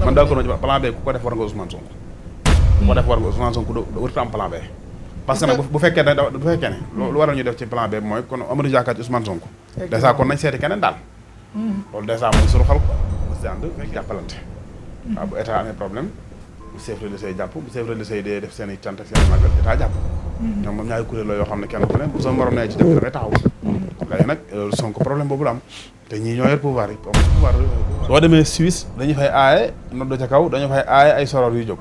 man d'accord ci plan B ku ko def war nga Ousmane Sonko ku ko def war nga Ousmane Sonko warut am plan B parce que nag bu fekkee ne lu waral ñu def ci plan B mooy kon Amadou Diakhaté Ousmane Sonko dèjà kon nañ seeti keneen daal loolu dèjà mooy suru xal ko si ànd jàppalante waaw bu état amee problème bu chef religieux yi jàpp bu chef religieux yi dee def seen i cant ak seen i màggal état jàpp ñoom moom ñaari kuréel la yoo xam ne kenn ku ne bu sa morom nee ci def da ngay taxaw léegi nag Sonko problème boobu la am te ñii ñoo yor pouvoir yi pouvoir soo demee Suisse dañu fay aaye noddu ca kaw dañu fay aaye ay soror yu jóg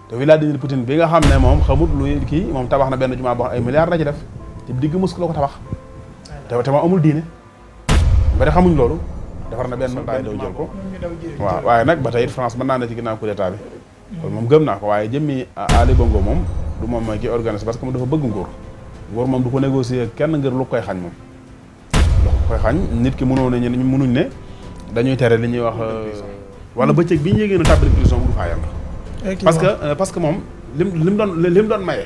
te Vladimir Poutine bi nga xam ne moom xamut luy kii moom tabax na benn jumaa boo xam ay milliards la ci def ci digg Moscou la ko tabax te moom amul diine bari xamuñ loolu defar na benn bàyyi daw jël ko waaw waaye nag ba tey France mën naa ne ci ginnaaw coup d'état bi loolu moom gëm naa ko waaye jëmmi Ali Bongo moom du moom mooy ki organisé parce que moom dafa bëgg nguur moom du ko négocier kenn ngir lu koy xañ moom lu koy xañ nit ki mënuñ ne dañuy tere li ñuy wax wala bëccëg bi ñu yégée na tàbbali prison bu du faa yem parce que moom lim doon maye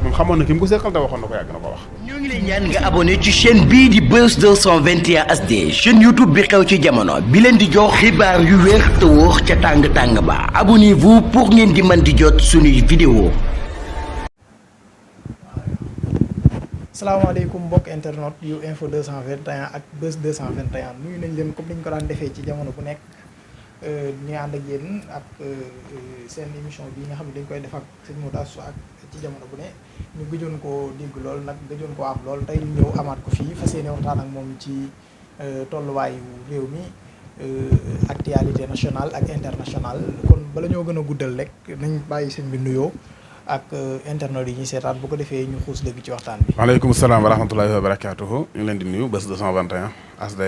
moom xamoon na ki mu ko seqal te waxoon na ko yàgg na ko wax. ñoo ngi lay ñaan nga abonné ci chaîne bii di Buzz 221 HD chaîne YouTube bi xew ci jamono bi leen di jox xibaar yu wér te wóor ca tàng ba abonnez-vous pour ngeen di mën di jot suñuy vidéo. salaamaaleykum mbokk internet yu info 221 ak Buzz 221 nuyu nañ leen comme ni ñu ko daan defee ci jamono bu nekk ñu ànd ak yéen ak seen émission bi nga xam ne dañ koy def ak sëñ Modou Astou ak ci jamono bu ne ñu gëjoon koo dégg lool nag gëjoon koo am lool tey ñu ñëw amaat ko fii fas yéene waxtaan ak moom ci tolluwaayu réew mi actualité nationale ak internationale kon bala ñoo gën a guddal rek nañ bàyyi sëñ bi nuyoo ak internet yi ñuy seetaan bu ko defee ñu xuus dëgg ci waxtaan bi. waaleykum salaam wa rahmatullahi wa barakaatuhu ñu ngi leen di nuyu Buzz 221 HD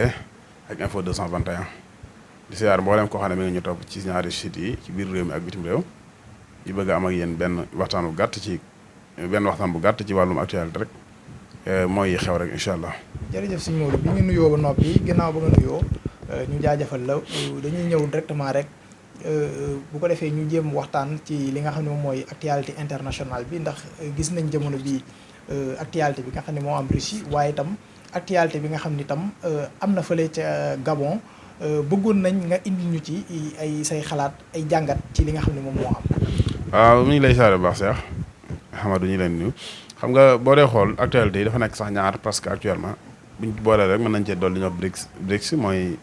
ak info 221 di siyaar mboolem koo xam ne mi ngi ñu topp ci ñaari sites yi ci biir réew mi ak bitim réew ñu bëgg a am ak yéen benn waxtaan bu gàtt ci wàllum actualité rek mooy xew rek incha allah. jërëjëf sëñ Modou bi ñu nuyoo ba noppi ginnaaw ba nga nuyoo ñu jaajëfal la dañuy ñëw directement rek. bu ko defee ñu jéem waxtaan ci li nga xam ne moom mooy actualité internationale bi ndax gis nañ jamono bi actualité bi nga xam ne moo am Russie waaye itam actualité bi nga xam ni itam am na fële ca Gabon bëggoon nañ nga indi ñu ci ay say xalaat ay jàngat ci li nga xam ne moom moo am. waaw mi ngi lay saare bu baax Cheikh Amadou ñu leen nuyu xam nga boo dee xool actualité yi dafa nekk sax ñaar parce que actuellement buñ boolee rek mën nañ cee dolli ñoo BRICS mooy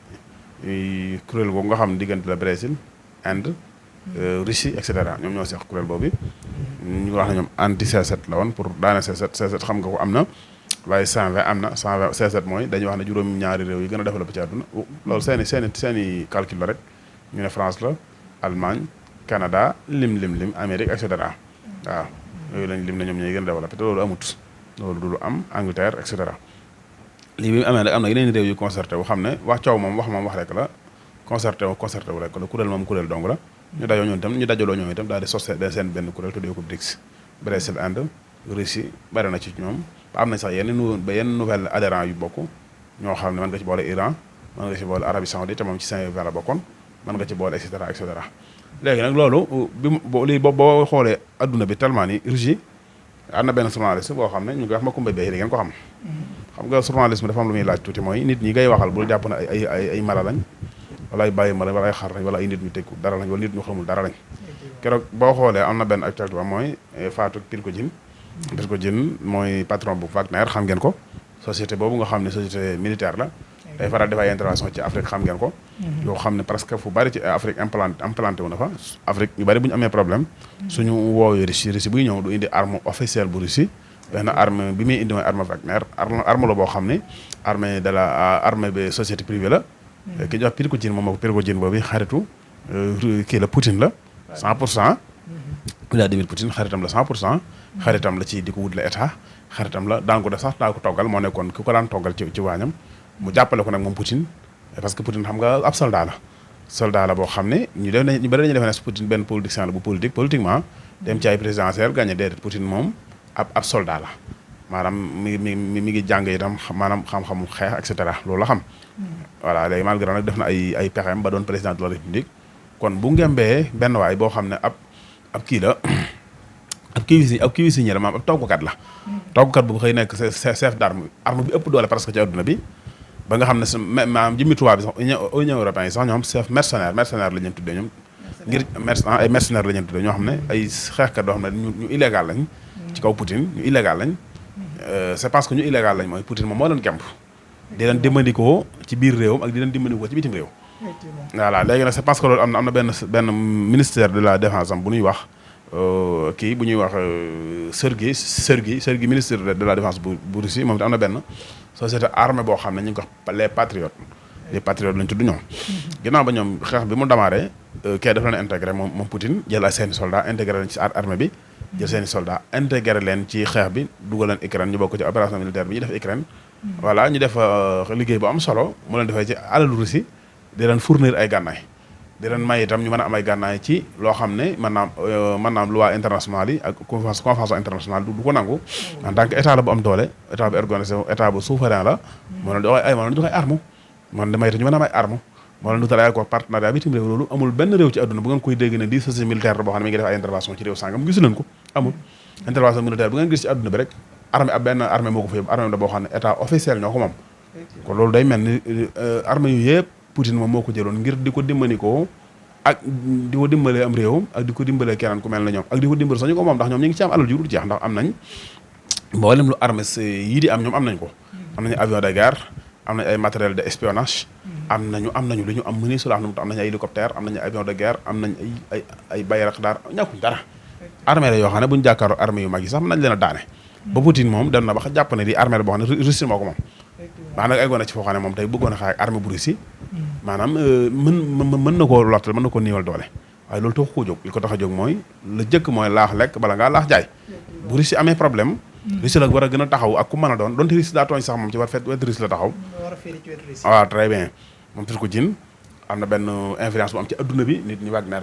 kuréel boobu nga xam ne diggante la Brésil Inde Russie et cetera ñoom ñoo seex kuréel boobu ñu wax ne ñoom anti C7 la woon pour daane C7 xam nga ko am na waaye 120 am na 120 C7 mooy dañuy wax ne juróom ñaari réew yi gën a développé ci àdduna loolu seeni calcul la rek ñu ne France la Allemagne Canada lim Amérique et cetera waaw yooyu lañ lim ne ñoom ñooy gën a développé te loolu amut loolu du lu am Angleterre et cetera lii bi mu amee nag am na yeneen réew yu concerté wu xam ne wax rek la concerté wu rek la kuréel dong la ñu dajaloo ñoom itam daal di sos seen benn kuréel tuddee ko BRICS Brésil Inde Russie bari na ci ñoom am na sax yenn nouvelle adhérent yu bokk ñoo xam ne mën nga ci boole Iran mën nga ci boole Arabie Saoudite te moom ci Saint-Louis la bokkoon mën nga ci boole et cetera léegi nag loolu boo xoolee adduna bi tellement ni Russie am na benn journaliste boo xam ne ñu ngi wax Macoumba Beye ngeen ko xam nga journalisme dafa am lu muy laaj tuuti mooy nit ñi ngay waxal bul jàpp ne ay mala lañ wala ay bàyyi ma wala ay xar lañ wala ay nit ñu tekku dara lañ wala nit ñu xamul dara lañ keroog boo xoolee am na benn actualité ba mooy Fatou Prigojine mooy patron bu Wagner xam ngeen ko société boobu nga xam ne société militaire la day faral def ay intervention ci Afrique xam ngeen ko yoo xam ne presque fu bari ci Afrique implanté wu na fa Afrique ñu bari bu ñu amee problème suñu woowee Russie buy ñëw du indi arme officielle bu Russie benn arme bi muy indi mooy arme Wagner arme la boo xam ne armée bi société privée la ki ñuy wax Prigojine moom moo ko Prigojine boobu xaritu kii la Poutine la 100% Vladimir Poutine xaritam la 100% xaritam la ci di ko wut la état xaritam la daan ko def sax daa ko toggal moo nekkoon ki ko daan toggal ci waañam mu jàppale ko nag moom Poutine parce que Poutine xam nga ab soldat la boo xam ne ñu bari dañuy defe ne Poutine benn politicien la bu politiquement dem ci ay présidentielle gagné déedéet Poutine moom ab soldat la maanaam mi ngi jàng itam maanaam xam-xamu xeex et cetera loolu la xam voilà léegi malgré nag def na ay pexeem ba doon président de la république kon bu ngembee benn waay boo xam ne ab kii la ab cuisinier la maanaam ab toggkat la toggkat bu xëy nekk chef d'arme bi ëpp doole presque ci adduna bi ba nga xam ne maanaam jëmmi tubaab bi sax Union européenne yi sax ñoom chef mercenaire la ñu tuddee ñoom ngir ay mercenaire la ñu tuddee ñoo xam ne ay xeexkat doo xam ne ñu illégal lañ ci kaw Poutine ñu illégal lañ c'est parce que ñu illégal lañ mooy Poutine moom moo leen gemb di leen dimbandikoo ci biir réewam ak di leen dimbandikoo ci bitim réew voilà léegi nag c'est parce que loolu am na benn ministère de la défense am bu ñuy wax kii bu ñuy wax Sergueï ministre de la défense bu Russie moom it am na benn société armée boo xam ne ñu ngi ko wax les patriotes lañ tudd ñoom ginnaaw ba ñoom xeex bi mu démarré kay dafa leen intégré moom Poutine jël ay seeni soldats intégré leen ci armée bi jël seeni soldats intégré leen ci xeex bi dugal leen Ukraine ñu bokk ci opération militaire bi ñu def Ukraine voilà ñu def liggéey bu am solo mu leen defee ci alalu Russie di leen fournir ay gànnaay di leen may itam ñu mën a am ay gànnaay ci loo xam ne maanaam loi internationale yi ak convention internationale du ko nangu en tant que état la bu am doole état bu organisé état bu souverain la moo leen jox ay arme moo leen di may itam ñu mën a am ay arme moo leen dutal ay ko partenariat bitim réew loolu amul benn réew ci àdduna bu ngeen koy dégg ne di société militaire boo xam ne mi ngi def ay intervention ci réew sàngam gisu leen ko amul intervention militaire bu ngeen gis ci àdduna bi rek armée ab benn armée moo ko fa yóbbu armée da boo xam ne état officiel ñoo ko moom kon loolu day mel ni armée yu yëpp Poutine moom moo ko jëloon ngir di ko dimbandikoo ak di ko dimbalee am réewam ak di ko dimbalee keneen ku mel na ñoom ak di ko dimbal sax ñu ko moom ndax ñoom ñu ngi ci am alal ju dul jeex ndax am nañ mboolem lu armée yii di am ñoom am nañ ko am nañu avion de guerre am nañ ay matériel de espionnage am nañu lu ñu am mëni sula am nañu ay hélicoptère am nañu avion de guerre am nañ ay Bayraktar ñàkkuñ dara armée la yoo xam ne bu ñu jàkkaaroo armée yu mag yi sax mën nañ leen a daane ba Poutine moom dem na ba jàpp ne di armée la boo xam ne Russie moo ko moom baax nag eggoon na ci foo xam ne moom tey bëggoon a xaar armée bu Russie maanaam mën na koo lottal mën na koo niiwal doole waaye loolu tax koo jóg li ko tax a jóg mooy la jëkk mooy laax lekk bala ngaa laax jaay bu Russie amee problème Russie la war a gën a taxaw ak ku mën a doon donte Russie daa tooñ sax moom ci wetu Russie la taxaw waaw très bien moom Prigojine am na benn influence bu am ci adduna bi nit ñi Wagner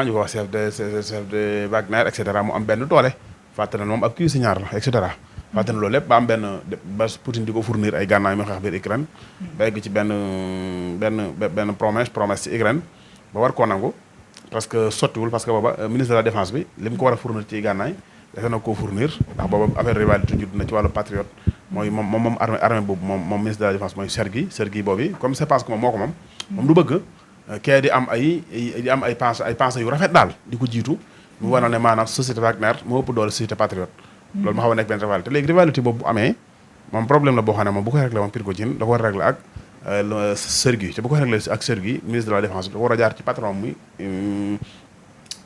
ñu ko wax chef de Wagner et cetera mu am benn doole fàtte na moom ab cuisinier la et cetera fàtte na loolu lépp ba am ba Poutine di ko fournir ay gànnaay mu xeex biir Ukraine ba egg ci benn promesse ci Ukraine ba war koo nangu parce que sottiwul parce que booba ministre de la défense bi li mu ko war a fournir ci gànnaay defe na koo fournir ndax booba affaire rivalité judd na ci wàllu patriote mooy moom armée boobu moom ministre de la défense mooy Sergueï boobu comme c'est parce que moom moo ko moom du bëgg kee di am ay pensées yu rafet daal di ko jiitu mu waral ne maanaam société Wagner moo ëpp doole société patriote loolu ma xaw a nekk benn rivalité léegi rivalité boobu bu amee moom problème la boo xam ne moom bu koy réglé moom Prigojine da ko war a réglé ak Sergueï te bu ko réglé ak Sergueï ministre de la défense bi da ko war a jaar ci patron muy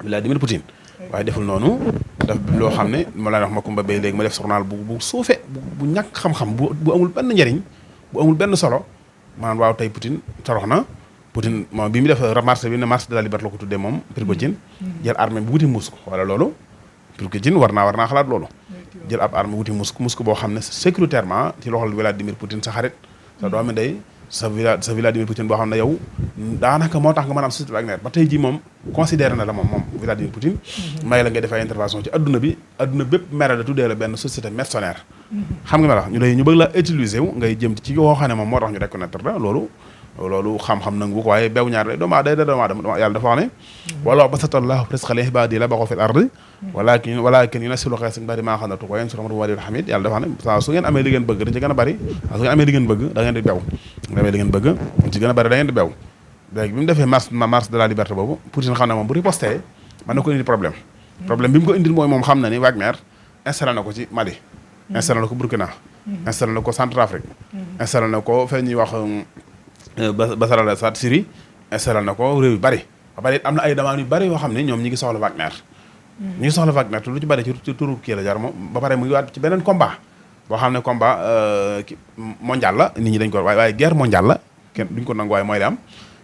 Vladimir Poutine waaye deful noonu daf loo xam ne ma lay wax ma kumba bay léegi ma def journal bu suufe bu ñàkk xam-xam bu amul benn njariñ bu amul benn solo maanaam waaw tey Poutine torox na Poutine moom bi mu def marche bi ne marche de la liberté la ko tuddee moom Prigojine jël armée bu wuti Moscou wala loolu Prigojine war naa xalaat loolu jël ab armée wuti Moscou boo xam ne sécuritairement ci loxol Vladimir Poutine sa xarit sa doomi day sa Vladimir Poutine boo xam ne yow daanaka moo tax nga mën a am société Wagner ba tey ji moom considéré na la moom Vladimir Poutine may la ngay def ay intervention ci adduna bépp mere la tuddee la benn société mercenaire xam nga ma la ñu bëgg la utiliser wu ngay jëm ci yoo xam ne moom moo tax ñu reconnaître la loolu xam-xam nangu ko waaye bew ñaar day doomu aadama yàlla dafa wax ne wala basatallahu rizqa li ibaadihi la baxaw fil ardi walakin yunazzilu ghaythan min ba'di ma qanatu wa yanshuru amrahu waliyul hamid yàlla dafa wax ne saa su ngeen amee li ngeen bëgg dañ ci gën a bari su ngeen amee li ngeen bëgg da ngeen di bew amee li ngeen bëgg dañ ci gën a bari da ngeen di bew léegi bi mu defee marche de la liberté boobu Poutine xam ne moom bu riposté mën na ko indi problème bi mu ko indil mooy moom xam na ni Wagner installé na ko ci Mali installé na ko Burkina installé na ko Centrafrique installé na ko fee ñuy wax Bachar al-Assad Syrie installé na ko réew yu bari ba bari am na ay demande yu bari yoo xam ne ñoom ñi ngi soxla Wagner te lu ci bari ci turu kii la jar moom ba pare mu ngi waat ci beneen combat boo xam ne combat mondial la nit ñi dañ ko waaye guerre mondiale la kenn duñ ko nangu waaye mooy li am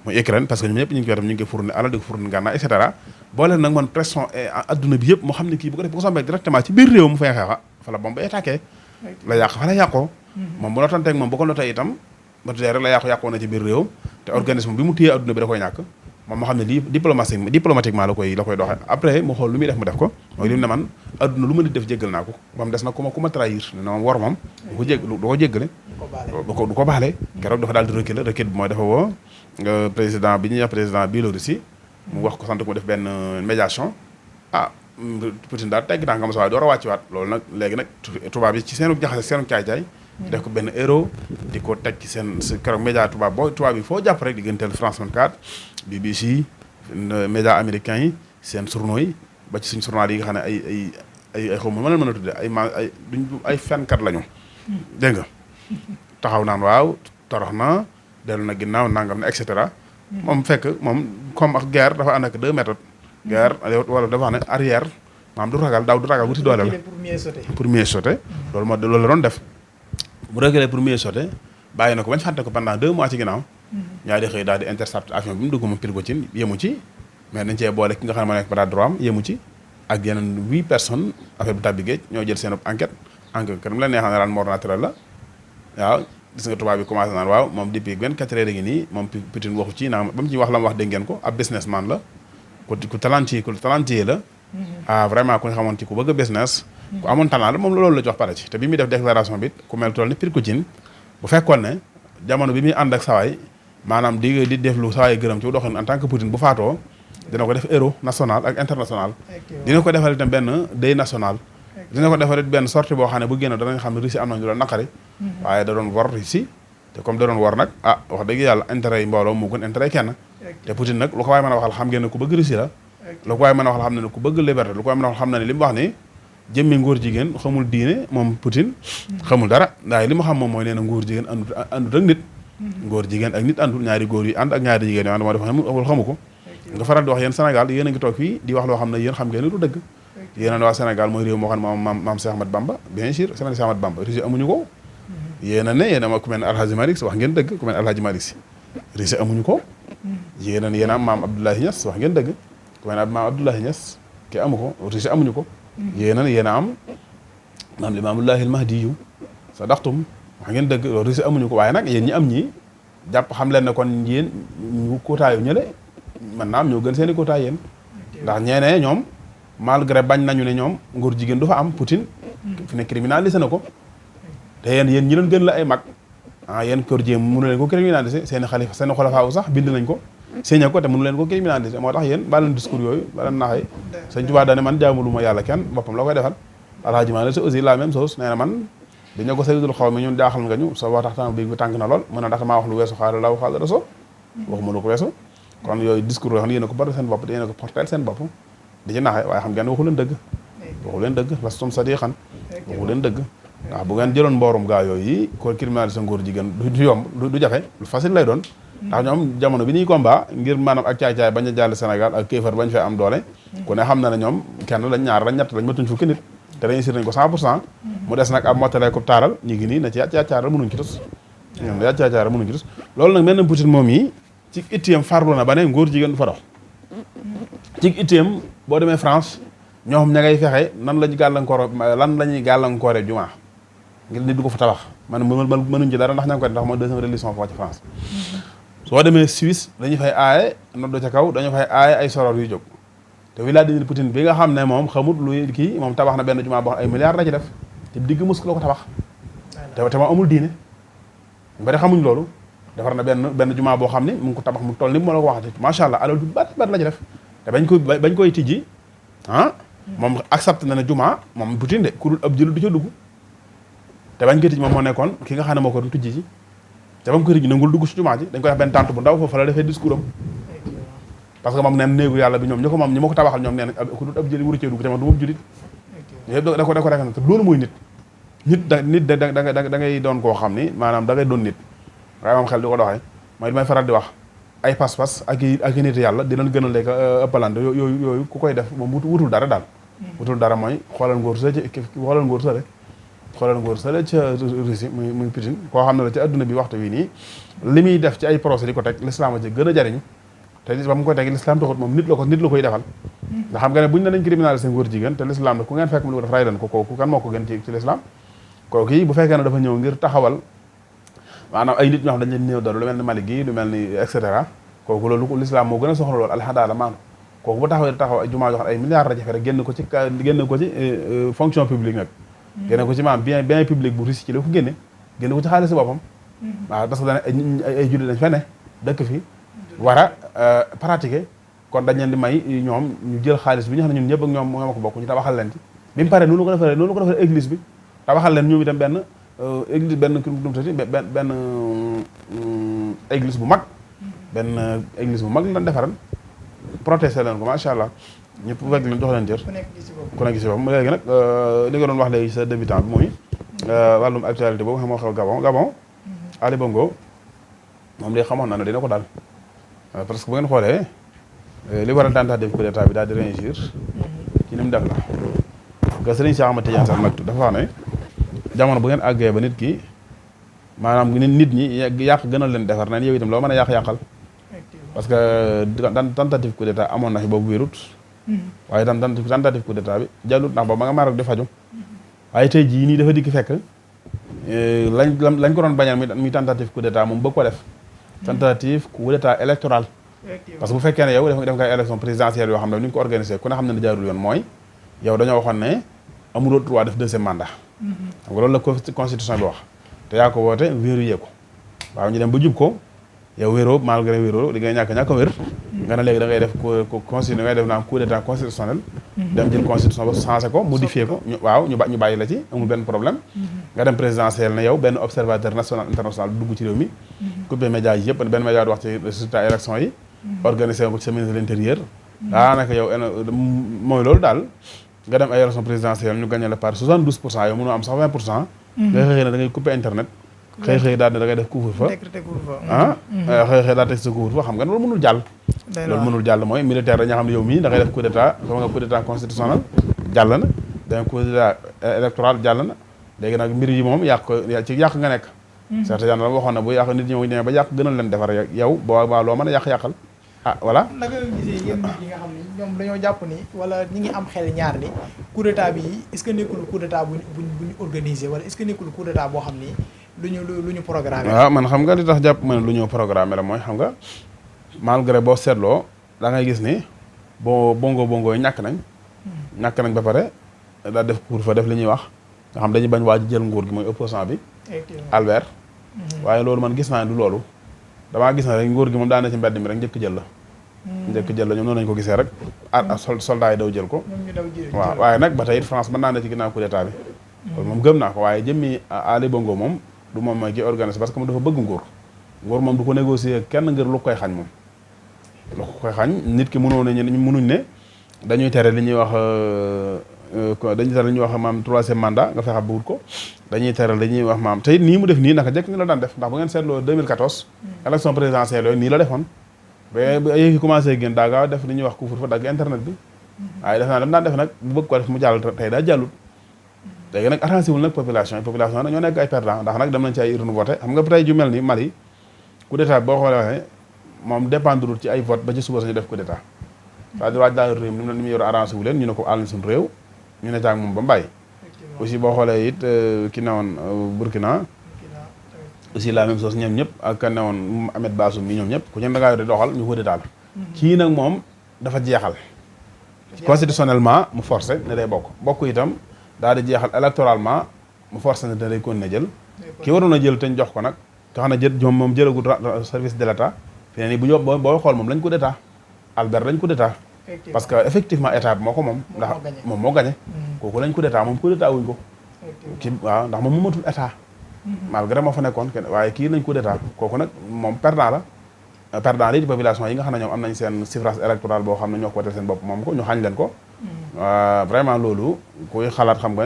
mooy Ukraine parce que ñoom ñëpp ñu ngi koy def ñu ngi koy fournir alal di ko fournir gànnaay et cetera boole nag man pression adduna bi yëpp moo xam ne kii bu ko def bu ko sombee directement ci biir réew mu fay xeexa fa la bombe attaqué la yàq fa la yàqoo moom bu notanteeg moom bu ko notee itam ba tey rek la yàqoo na ci biir réew te organisme bi mu téyee adduna bi da koy ñàkk moom moo xam ne lii diplomatiquement la koy doxee après mu xool lu muy def mu def ko mooy li mu ne man adduna lu ma di def jéggal naa ko moom des na ku ma trahir ne moom war moom du ko jéggale du ko baale keroog dafa daal di recul bi mooy dafa woo président bi ñuy wax président Biélorussie mu wax ko sant ko mu def benn médiation Poutine daal tegg naa nga ma sa waay door a wàcci waat loolu nag léegi nag tubaab yi ci seenu jaxase seenu caay-caay def ko benn héros di ko teg ci seen keroog média tubaab bi foo jàpp rek digganteel France 24 BBC média américains yi seen journaux yi ba ci suñ journal yi nga xam ne ay xaw ma mën a tudde ay duñ ay fenkat lañu dégg nga taxaw naan waaw torox na dellu na ginnaaw nangam na et cetera moom fekk moom comme ak guerre dafa ànd ak 2 méthodes guerre wala dafa xam ne arrière maanaam du ragal wuti doole la pour mieux sauter loolu la doon def bu reculer pour mieux sauter bàyyi na ko bañ fàtte ko pendant 2 mois ci ginnaaw ñaa di xëy daal di intercept avion bi mu dugg moom Prigojine yemu ci mais dañ cee boole ki nga xam ne moo nekk bras droit am yemu ci ak yeneen 8 personnes affaire bi tàbbi géej ñoo jël seen enquête kat mu la neexal ne daan mort naturelle la waaw gis nga tubaab bi commencé naan waaw moom depuis 24 heures ngi nii moom Poutine waxu ci naa ba mu ci wax la mu wax dégg ngeen ko ab businessman la ku talentueux la vraiment ku nga xamoon ci ku bëgg a business ku amoon talent la moom loolu la jox pare ci te bi muy def déclaration bi ku mel toll ni Prigojine bu fekkoon ne jamono bi muy ànd ak sawaay maanaam di def lu sawaay gërëm ci doxin en tant que Poutine bu faatoo dina ko def héros national ak international dina ko defal itam benn deuil national dina ko defal it benn sortie boo xam ne bu génn danañ xam ne Russie am nañu la naqari waaye da doon wor Russie te comme da doon wor nag wax dëgg yàlla intérêt yi mbooloo moo gën intérêt kenn te Poutine nag lu ko waaye mën a waxal xam ngeen ne ku bëgg Russie la lu ko waaye mën a waxal xam ne ku bëgg liberté lu ko waaye mën a waxal xam ne li mu wax ni jëmmi ngóor jigéen xamul diine moom Poutine xamul dara waaye li mu xam moom mooy nee na ngóor jigéen àndut ak nit ngóor jigéen ak nit àndul ñaari góor yi ànd ak ñaari jigéen yoo xam ne moo def xamu ko nga faral di wax yéen Sénégal yéen a ngi toog fii di wax loo xam ne yéen xam ngeen du dëgg yéen waa Sénégal mooy réew moo xam ne maam Cheikh Ahmad Bamba bien sûr Cheikh Ahmad Bamba Russie amuñu ko yéen a ne yéen a ku mel ne Alhaji Malick wax ngeen dëgg ku mel ne Alhaji Malick si Russie amuñu ko yéen a am maam Abdoulaye Niass wax ngeen dëgg ku mel ne maam Abdoulaye Niass ki amu ko Russie amuñu ko yéen a am maam Limaamullahi al-Mahdi yu sa daxtum wax ngeen dëgg loolu Russie amuñu ko waaye nag yéen ñi am ñi jàpp xam leen ne kon yéen ñu kootaayu ñële man naam ñoo gën seen i kootaay yéen ndax ñeenee ñoom malgré bañ nañu ne ñoom ngóor jigéen du fa am Poutine fi ne criminalisé na ko te yéen ñi leen gën la ay mag yéen kër jéem mënu leen ko criminalisé seen i xalifa seen i xolafaa sax bind nañ ko signé ko te mënu leen ko criminalisé moo tax yéen ba leen discours yooyu ba leen naxee Sëñ Tuubaa dane man jaamuluma yàlla kenn boppam la koy defal Alaaji Maalik Si aussi la même chose nee na man bi ñu ko sayyidul xaw mi ñun jaaxal nga ñu sa wax tax bi tànk na lool mën a ndax maa wax lu weesu xaala law xaala rasul waxuma lu ko weesu kon yooyu discours yoo xam ne yéen a ko bari seen bopp yéen a ko porteel seen bopp di ci naxee waaye xam ngeen waxu leen dëgg lastum sadiqan waxu leen dëgg waaw bu ngeen jëloon mboorum gaa yooyu ko criminaliser ngóor jigéen du yomb du jafe lu facile lay doon ndax ñoom jamono bi ñuy combat ngir maanaam ak caay-caay bañ a jàll Sénégal ak kéefar bañ fee am doole ku ne xam na ne ñoom kenn lañ ñaar lañ ñett lañ matuñ fukki nit te réussir nañ ko 100% mu des nag ab mottalee ko taaral ñu ngi nii na ci yaccaaral mënuñ ci tus ñoom yaccaaral mënuñ ci tus loolu nag mel na Poutine moom yi ci itteem farlu na ba ne ngóor jigéen du fa dox ci itteem boo demee France ñoom ña ngay fexe lan la ñuy gàllankoore jumaa ngir nit du ko fa tabax man mënuñ ci dara ndax ña ngi koy ndax mooy deuxième religion foofu ci France soo demee Suisse dañuy fay aaye noddo ca kaw dañu fay aaye ay soror yu jóg te Vladimir Poutine bi nga xam ne moom xamut luy kii moom tabax na benn jumaa boo xam ay milliards la ci def te digg musk la ko tabax te moom amul diine bari xamuñ loolu defar na benn jumaa boo xam ne mu ngi ko tabax mu toll ni moo la ko waxati macha allah alal du bari la ci def te bañ koy tijji moom accepté na ne jumaa moom Poutine de ku dul ab jëlu du ca dugg te bañ koy tijji moom moo nekkoon ki nga xam ne moo ko doon tijji ci te ba mu koy tijji nangul dugg ci jumaa ji dañ koy def benn tànt bu ndaw foofu la defee discours am parce que moom neen néegu yàlla bi ñoom ñi ma ko tabaxal ñoom neen ku dul ab jëli wuru cee dugg te man du moom julit yëpp da ko rek te loolu mooy nit da ngay doon koo xam ni maanaam da ngay doon nit waaye moom xel di ko doxee mooy li may faral di wax ay pas-pas ak i nit yàlla di leen gënal léegi ëppalante yooyu ku koy def moom wutul dara daal wutul dara mooy xoolal ngóor sale ca Russie muy Poutine koo xam ne la ci adduna bi waxtu wi nii li muy def ci ay procès di ko teg l'islam a ci gën a jariñu te ba mu koy teg l'islam taxut moom nit la koy defal nga xam nga ne buñ ne nañ criminaliser ngóor jigéen te l'islam la ku ngeen fekk mu def ray leen ko kooku kan moo ko gën ci l'islam kooku yi bu fekkee ne dafa ñëw ngir taxawal maanaam ay nit ñoo xam dañ leen néew doole lu mel ni Mali gi lu mel ni et cetera kooku loolu l'islam moo gën a soxla loolu alxadaala maanu kooku bu taxaw ay jumaa yoo xam ay milliards la jafe rek génn ko ci fonction publique nag génne ko ci maanaam bien public bu Russie ci la ko génne ko ci xaalis boppam waaw parce que dana ay jullit dañ fe ne dëkk fi war a pratiquer kon dañ leen di may ñoom ñu jël xaalis bi ñu xam ne ñun ñëpp ak ñoom ko bokk ñu tabaxal leen ci bi mu paree noonu ko defaree église bi tabaxal leen ñoom itam église benn église bu mag benn église bu mag lan defaral protesté leen ko macha allah ñëpp fekk leen jox leen cër ku nekk ci boppam léegi nag li nga doon wax léegi sa débutant bi mooy wàllum actualité boobu xam moo xew Gabon Ali Bongo moom de xamoon na ne dina ko daal parce que bu ngeen xoolee li waral tentative coup d'état bi daal di réussir ci ni mu def la nga Serigne Cheikh Ahmed Tidiane Sall nag dafa wax ne jamono bu ngeen àggee ba nit ki maanaam nit ñi yàq gënal leen defar nañ yow itam loo mën a yàqal parce que tentative coup d'état amoon na fi boobu wérut waaye tam tentative coup d'état bi jàllut ndax boobu ma nga Maroc di faju waaye tey jii nii dafa dikk fekk lañ ko doon bañal muy tentative coup d'état moom bëgg ko def tentative coup d'état électoral parce que bu fekkee ne yow def nga élection présidentielle yoo xam ne ni ñu ko organisé ku ne xam ne ne jaarul yoon mooy yow dañoo waxoon ne amuloo droit def deuxième mandat xam nga loolu la constitution bi wax te yaa ko woote verrouillé ko waaw ñu dem ba jub ko yow wéeroo malgré wéeroo di ngay ñàkk a wér nga ne léegi da ngay def constitution ngay def coup d'état constitutionnel dem jël constitution ba changé ko modifié ko ñu bàyyi la ci amul benn problème nga dem présidentiel ne yow benn observateur national international dugg ci réew mi coupé média yi yëpp benn média di wax ci résultat élection yi organisé ko ci sa ministre de l'intérieur daanaka yow mooy loolu daal nga dem ay élection présidentielle ñu gagné la par 72% yow mënoo am sax 20% nga xëy na da ngay coupé internet xëy daal ne da ngay def couvre-feu xëy daal teg sa couvre-feu xam nga loolu mënul jàll mooy militaire dañoo xam ne yow mii da ngay def coup d'état sama nga coup d'état constitutionnel jàll na da coup d'état électoral jàll na léegi nag mbir yi moom yàq nga nekk certes yàlla waxoon na bu yàq nit ñi ñëwee ba yàq gënal leen defar yow boo loo mën a yàqal voilà naka nga gisee yéen nit ñi nga xam ni ñoom dañoo jàpp ni wala ñi ngi am xel ñaar ni coup d'état bi est-ce que nekkul coup d'état buñ organisé wala est-ce que nekkul coup d'état boo xam ni lu ñu programmé waaw man xam nga li tax jàpp ma ne lu ñu programmé la mooy xam nga malgré boo seetloo da ngay gis ni bongo yi ñàkk nañ ba pare daa def couvre-feu def li ñuy wax nga xam dañuy bañ waa ji jël nguur gi mooy opposant bi Albert waaye loolu man gis naa ne du loolu damaa gis na rek nguur gi moom daana ci mbedd mi rek njëkk jël la ñoom noonu lañu ko gisee rek soldat yi daw jël ko waaw waaye nag ba tey France mën naa ne ci ginnaaw coup d'état bi loolu moom gëm naa ko waaye jëmmi Ali Bongo moom du moom mooy ki organisé parce que moom dafa bëgg nguur moom du ko négocier kenn ngir lu koy xañ moom lu koy xañ nit ki mënuñ ne dañuy tere li ñuy wax maam troisième mandat nga fexe ba wut ko dañuy tere li ñuy wax maam te it nii mu def nii naka jekk ni la daan def ndax bu ngeen seetloo 2014 élection présidentielle yooyu nii la defoon ba yëf yi commencé génn daa gaaw def li ñuy wax couvre-feu dagg internet bi waaye def naa dem daan def nag bu bëgg ko def mu jàll tey daa jàllut léegi nag arrangé wul nag population nag ñoo nekk ay perdant ndax nag dem nañ ci ay urne voté xam nga tey ju mel ni Mali coup d'état boo xoolee waxee moom dépendre ci ay vote ba ci suba sañu def coup d'état c'est-à-dire waaj daal réew ni mu yor arrangé wu leen ñu ne ko àll suñu réew ñu ne caag moom ba mbàyyi aussi boo xoolee it ki newoon Burkina aussi la même chose ñoom ñëpp ak ka newoon Ahmed Bassoum mi ñoom ñëpp ku ñen da ngaa yor di doxal ñu coup d'état la kii nag moom dafa jeexal constitutionnellement mu forcé ne day bokk itam daal di jeexal électoralement mu forcé ne day kon ne jël ki waroon a jël te ñu jox ko nag te xam ne moom jëlagul service de l'état fi ne nii bu ñu boo xool moom lañ coup d'état Albert lañ coup d'état parce que effectivement état bi moo ko moom ndax moom moo gagné kooku lañ coup d'état moom coup d'état wuñ ko kii waaw ndax moom moomatul état malgré moo fa nekkoon kenn waaye kii lañ coup d'état kooku nag moom perdant la di population yi nga xam ne ñoom am nañ seen suffrage électoral boo xam ne ñoo ko wooteel seen bopp moom ko ñu xañ leen ko vraiment loolu kuy xalaat xam nga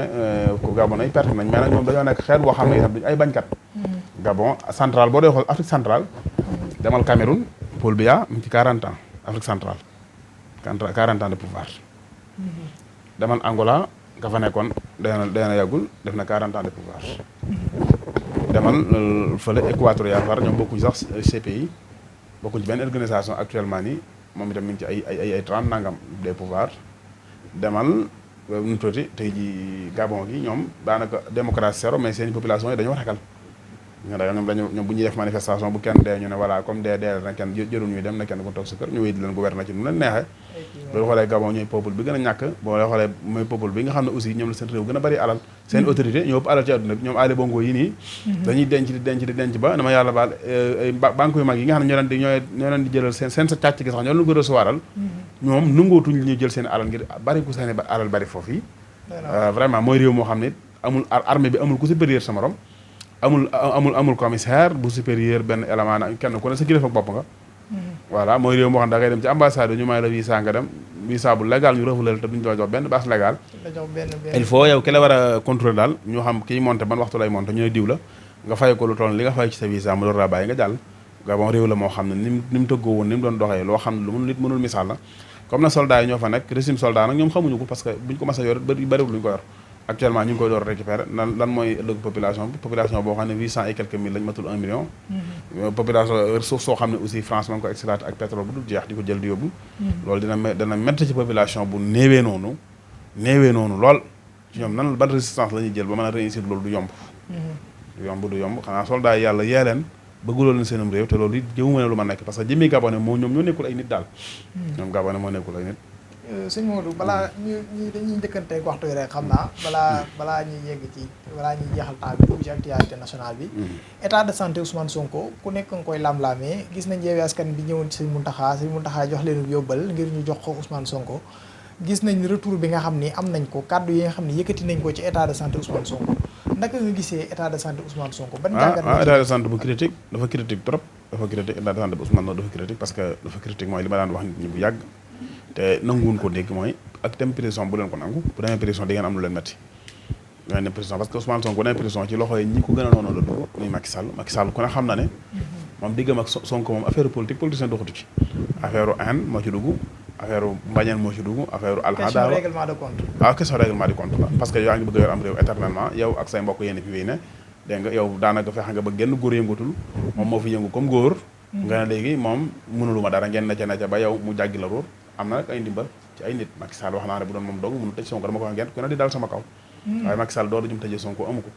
ku Gabon ay perte nañ mais nag ñoom dañoo nekk xeet boo xam ne itam duñu ay bañkat Gabon central boo dee xool Afrique centrale demal Cameroun Paul Biya mu ci 40 ans Afrique centrale 40 ans de pouvoir demal Angola nga fa nekkoon dana yàggul def na 40 ans de pouvoir demal fële Équatorial Guinée ñoom bokkuñ sax CPI bokkuñ ci benn organisation actuellement nii moom itam mi ngi ci ay 30 nangam des pouvoirs demal nu tuuti tey ji Gabon gi ñoom daanaka démocratie zéro mais seen population yi dañoo ragal ñoom bu ñuy def manifestation bu kenn dee ñu ne voilà comme dee na kenn jërul ñuy dem na kenn ku toog sa kër ñu wéy di leen gouverner ci nu leen neexee boo xoolee Gabon ñooy peuple bi gën a ñàkk boo xoolee mooy peuple bi nga xam ne aussi ñoom la seen réew gën a bari alal seen autorité ñoo ëpp alal ci àdduna bi ñoom Ali Bongo yi nii dañuy denc ba dama yàlla baal banque yu mag yi nga xam ne ñoo leen di jëlal seen sa càcc gi sax ñoo leen ko recevoiral ñoom nangootuñ ñu jël seen alal ngir bari ku seen alal bari foofu yi vraiment mooy réew moo xam ne amul armée bi amul ku supérieur sa morom amul commissaire bu supérieur benn élément na kenn ku ne sa kilifa bopp nga voilà mooy réew moo xam da ngay dem ci ambassade ñu may la visa nga dem visa bu légal ñu refulal te duñ la jox benn base légal il faut yow ki la war a contrôler daal ñu xam kiy monté ban waxtu lay monté ñu ne diw la nga fay ko lu toll li nga fay ci sa visa mu door laa bàyyi nga jàll Gabon réew la moo xam ne ni mu tëggoo woon ni mu doon doxee loo xam ne lu nit mënul misaal la comme na soldats yi ñoo fa nekk régime soldat nag ñoom xamuñu ko parce que buñ ko mas a yor bëriwul lu ñu ko yor actuellement ñu ngi koy door récupérer lan mooy ëllëg population bi population boo xam ne 800 et quelques mille lañ matul 1 million population suuf soo xam ne aussi France man ko exploité ak pétrole bu dul jeex di ko jël di yóbbu loolu dana métti ci population bu néewee noonu lool ci ñoom nan ban résistance la ñuy jël ba mën a réussir loolu du yomb xanaa soldats yi yàlla yee leen bëgguloo leen seenum réew te loolu it jëmuma ne lu ma nekk parce que jëmmi Gabonais moo ñoom ñoo nekkul ay nit daal ñoom Gabonais moo nekkul ay nit sëñ Modou balaa ñi dañuy njëkkanteeg waxtu yi rek xam naa balaa ñuy yegg ci balaa ñuy jeexal temps bi dugg ci actualité nationale bi état de santé Ousmane Sonko ku nekk nga koy lam-laamee gis nañ Yewwi Askan bi ñëwoon ci sëñ Mountakha jox leen yóbbal ngir ñu jox ko Ousmane Sonko gis nañ retour bi nga xam ni am nañ ko kàddu yi nga xam ne yëkkati nañ ko ci état de santé Ousmane Sonko naka nga gisee état de santé Ousmane Sonko ban jàngat état de santé bu critique dafa critique trop dafa critique état de santé bu Ousmane dafa critique parce que dafa critique mooy li ma daan wax nit ñi bu yàgg te nanguwuñ ko dégg mooy ak dem prison bu leen ko nangu bu demee prison di ngeen am lu leen métti ngeen dem prison parce que Ousmane Sonko bu demee prison ci loxo yi ñi ko gën a noonu la dugg muy Macky Sall ku ne xam na ne moom diggam ak Sonko moom affaire politique politicien doxatu ci affaire haine moo ci dugg affaire mbañeel moo ci dugg affaire alxada règlement de compte waaw question règlement de compte la parce que yaa ngi bëgg a yor am réew éternellement yow ak say mbokk yéen fi wéy ne dégg nga yow daanaka fexe nga ba genn góor yëngatul moom moo fi yëngu comme góor nga ne léegi moom mënulu ma dara ngeen necca ba yow mu jàggi la róor am na nag ay ndimbal ci ay nit Macky Sall wax naa ne bu doon moom dong mënu tëj Sonko dama ko wax ngeen ku ne di dal sama kaw waaye Macky Sall doolu jum tëjee Sonko amu ko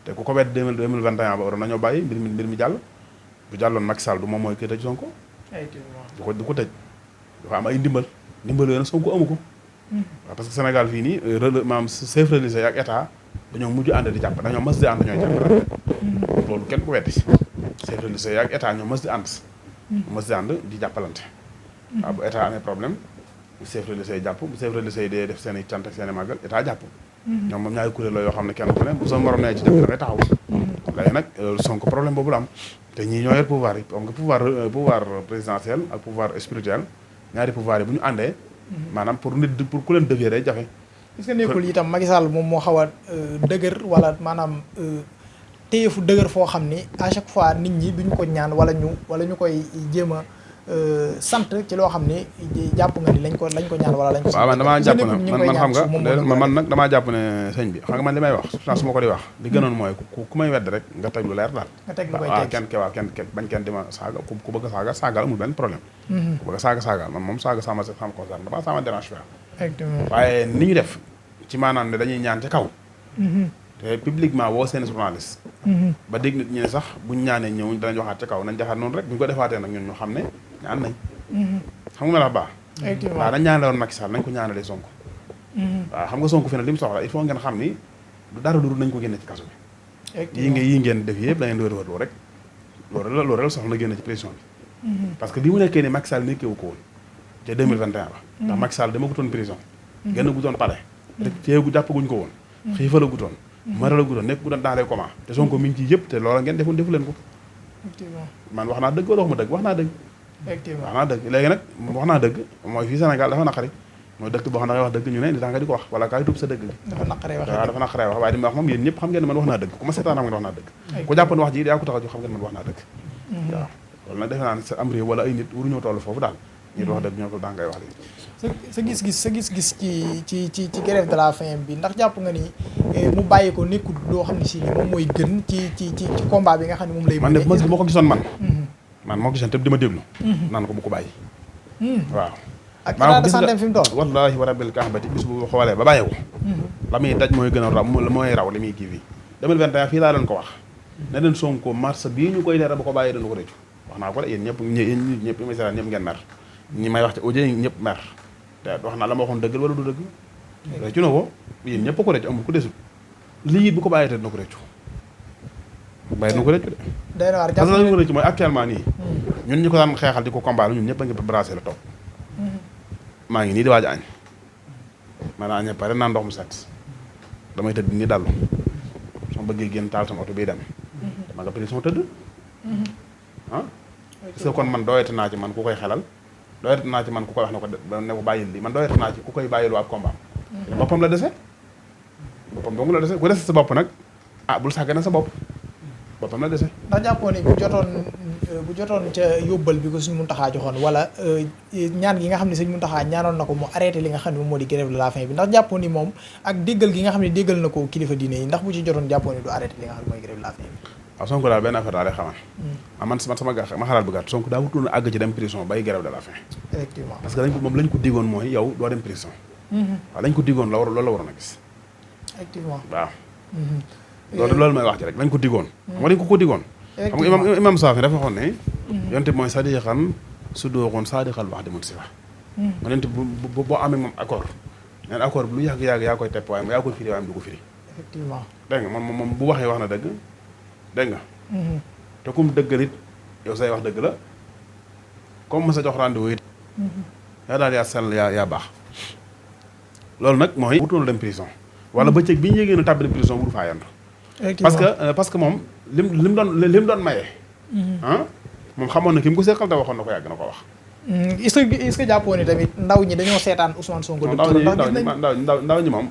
te ku ko wet 2021 ba waroon nañoo bàyyi mbir mi jàll bu jàlloon Macky Sall du moom mooy koy tëj Sonko du ko tëj dafa am ay ndimbal yooyu nag Sonko amu ko waaw parce que Sénégal fii nii maanaam chef religieux ak état dañoo mujj ànd di jàpp dañoo mas di ànd ñooy jàppalante loolu kenn ku weddi chef religieux ak état ñoo mas di ànd di jàppalante waaw bu état amee problème chef religieux yi jàpp bu chef religieux yi dee def seen i cant ak seen i màggal état jàpp ñoom moom ñaari kuréel la yoo xam ne kenn ku ne bu sa morom nee ci def da ngay taxaw léegi nag Sonko problème boobu la am te ñii ñoo yor pouvoir yi donc pouvoir présidentiel ak pouvoir spirituel ñaari pouvoir yi bu ñu àndee maanaam pour ku leen dévier day jafe est-ce que nekkul itam Macky Sall moom moo xaw a dëgër wala maanaam téye fu dëgër foo xam ni à chaque fois nit ñi duñu ko ñaan wala ñu koy jéem a sant ci loo xam ni jàpp nga ni lañ ko ñaan wala lañ ko waaw man damaa jàpp ne man xam nga man nag damaa jàpp ne sëñ bi xam nga man li may wax surtout su ma ko di wax li gënoon mooy ku may wedd rek nga teg lu leer daal waaw kenn bañ kenn di ma saaga ku bëgg a saagal amul benn problème ku bëgg a saagal man moom saaga sama concerne dama sama dérange waaye ni ñu def ci maanaam ne dañuy ñaan ci kaw te publiquement woo seen journaliste ba dégg nit ñi ne sax buñ ñaanee ñëw danañ waxaat ci kaw nañ jaxaat noonu rek bu ñu ko defaatee nag ñun ñu xam ne ñaan nañ xam nga la baax waaw nañ ñaanale woon Macky Sall nañ ko ñaanalee Sonko waaw xam nga Sonko fi ne li mu soxla il faut ngeen xam ni du dara duru nañ ko génne ci kaso bi yii ngeen def yëpp da ngeen di wër rek loolu rek soxla na génne ci pression bi parce que bi mu nekkee ni Macky Sall nekkeewu ko woon te 2021 la ndax Macky Sall dama gutoon prison génn gutoon palais rek teegu jàppaguñ ko woon xiifa la gutoon mara la gutoon nekk gutoon dans les communs te Sonko mi ngi ci yëpp te loola ngeen defu leen ko man wax naa dëgg wala wax ma dëgg wax naa dëgg léegi nag wax naa dëgg mooy fii Sénégal dafa naqari mooy dëkk boo xam ne dangay wax dëgg ñu ne di tax nga di ko wax wala kaay tuub sa dëgg dafa naqaree wax waaye di ma wax moom yéen ñëpp xam ngeen ne man wax naa dëgg ku ma seetaan xam ngeen wax naa dëgg ku jàppoon wax ji yaa ko tax a jox xam ngeen man wax naa dëgg waaw loolu nag defe naa ne sa am réew wala ay nit waruñoo toll foofu daal ñi wax dëgg ñoo ko daa ngay wax léegi sa gis-gis ci grève de la faim bi ndax jàpp nga ni mu bàyyi ko nekkul loo xam ne si ni moom mooy gën ci combat bi nga xam ne moom lay man de moo ko gisoon man moo ko gisoon te di ma déglu naan ko bu ko bàyyi waaw ak état de santé fi mu toll wallaahi wa rabbil kaabati bis bu xoolee ba bàyyi ko la muy daj mooy gën a raw mooy raw li muy kii fii 2021 fii laa leen ko wax ne leen Sonko mars bii ñu koy leeral ba ko bàyyi dana ko rëccu wax naa ko de yéen ñëpp may seetaan ñëpp ngeen mer ñi may wax ci audio ñëpp mer te wax naa la ma waxoon dëggal wala du dëgg rëccu na ko yéen ñëpp ko rëccu amul ku desul lii it bu ko bàyyee te dina ko rëccu bàyyi dina ko rëccu de parce que la ñu ko rëccu mooy actuellement nii ñun ñu ko daan xeexal di ko combat ñun ñëpp a ngi brasé la toog maa ngi nii di waaj a añ maanaam añee pare naan ndox mu set damay tëdd ni dallu sama bëggee génn taal sama oto bii dem ma nga prison tëdd ah est-ce que kon man doyati naa ci man ku koy xelal doyati naa ci man ku koy wax ne ko bàyyil lii man doyati naa ci ku koy bàyyiloo ab combat boppam la dese boppam dong la dese ku dese sa bopp nag bul sàggane sa bopp boppam la dese. ndax jàppoo ni bu jotoon ca yóbbal bi ko Sëñ Muntaxa joxoon wala ñaan gi nga xam ne Sëñ Muntaxa ñaanoon na ko mu arrêté li nga xam ne moom moo di grève de la faim bi ndax jàppoo ni moom ak déggal gi nga xam ne déggal na ko kilifa diine yi ndax bu ci jotoon jàppoo ni du arrêté li nga xam ne mooy grève de la faim bi. waaw Sonko daal benn affaire daal lay xamal. man sama gàtt ma xalaat bu gàtt Sonko daa wutoon àgg ci dem prison bay grève de la faim. effectivement parce que moom lañ ko diggoon mooy yow doo dem prison. waaw lañ ko diggoon loolu la waroon a gis. effectivement waaw. loolu may wax ci rek lañ ko diggoon. xam nga dañ ko diggoon. xam nga imam Saafi dafa waxoon ne. yonte mooy sadiqan su dooxoon sadiqal wax di mun si wax. ma nente boo amee moom accord neen accord bi lu yàgg-yàgg yaa koy tepp waaye yaa koy firi waaye du ko firi. effectivement dégg nga moom bu waxee wax na dëgg dégg nga. te kum dëggal it yow say wax dëgg la comme ma sa jox rendez-vous it. yaa daal yaa sell yaa baax. loolu nag mooy. wutoon dem prison. wala bëccëg bi ñu yégee na tàbbi prison bu du faa yandu. parce que moom lim doon maye. moom xamoon na ki mu ko seqal te waxoon na ko yàgg na ko wax. est-ce que jàppoo ni tamit ndaw ñi dañoo seetaan Ousmane Sonko. ndaw ñi moom.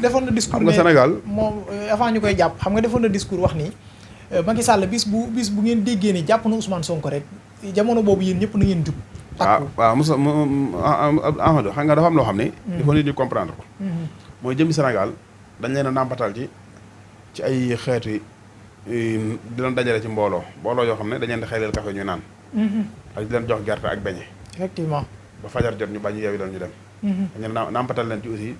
defoon na discours xam nga Sénégal moom avant ñu koy jàpp xam nga defoon na discours wax ni Macky Sall bis bu ngeen déggee ni jàpp na Ousmane Sonko rek jamono boobu yéen ñëpp na ngeen jub. waaw Moussa Amadou xam nga dafa am loo xam ne. il faut nit ñi comprendre ko. mooy jëmmi Sénégal dañ leen a nàmpatal ci ay xeeti di leen dajale ci mbooloo yoo xam ne dañ leen di xelal café ñu naan. ak di leen jox gerte ak beñe. effectivement ba fajar jot ñu bañ yeewi leen ñu dem. dañ leen nàmpatal leen ci aussi